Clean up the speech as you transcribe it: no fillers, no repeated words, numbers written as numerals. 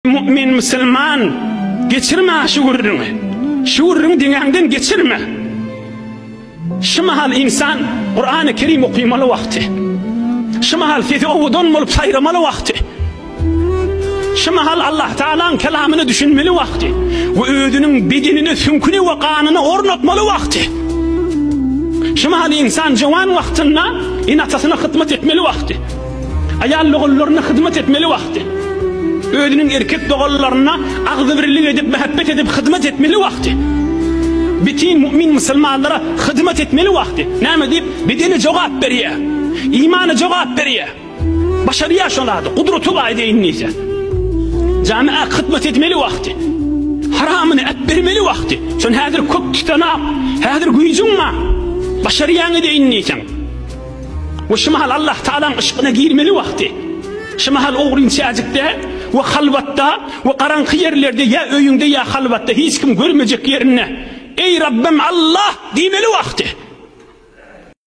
Mu'min musulman geçirme şu gürrüňi. Şu gürrüňi diňäňden geçirme. Şu mahal insan Kur'an-ı Kerim okymaly wagty. Şu mahal sesi owadan bolup saýramaly wagty. Şu mahal Allah Taala'ň kelamyna düşünmeli wagty we özüniň bedenine süňküni we ganyny ornatmaly wagty. Şu mahal insan jowan wagtynda ene-atasyna hyzmat etmeli wagty. Aýal doganlaryna hyzmat etmeli wagty. Özüniň erkek doganlaryna agzybirlik edip, mähebbet edip hyzmat etmeli wagty. Bütin mu'min musulmanlara hyzmat etmeli wagty. Näme diýip, bedeni jogap berýär. Imany jogap berýär. Başarýar şo zady, gudraty bar edeýin diýse. Jamiä hyzmat etmeli wagty. Haramyny äpbermeli wagty. Şony häzir kök tutanak, häzir güýjüň bar. Başarýaň edeýin diýseň. We şu mahal Allah Tagalaň yşkyna girmeli wagty. Şu mahal ogryn çäjikde we halwatda we garaňky ýerlerde ýa öýüňde ýa halwatda hiç kim görmejek ýerinde Eý Rabbym Allah diýmeli wagty.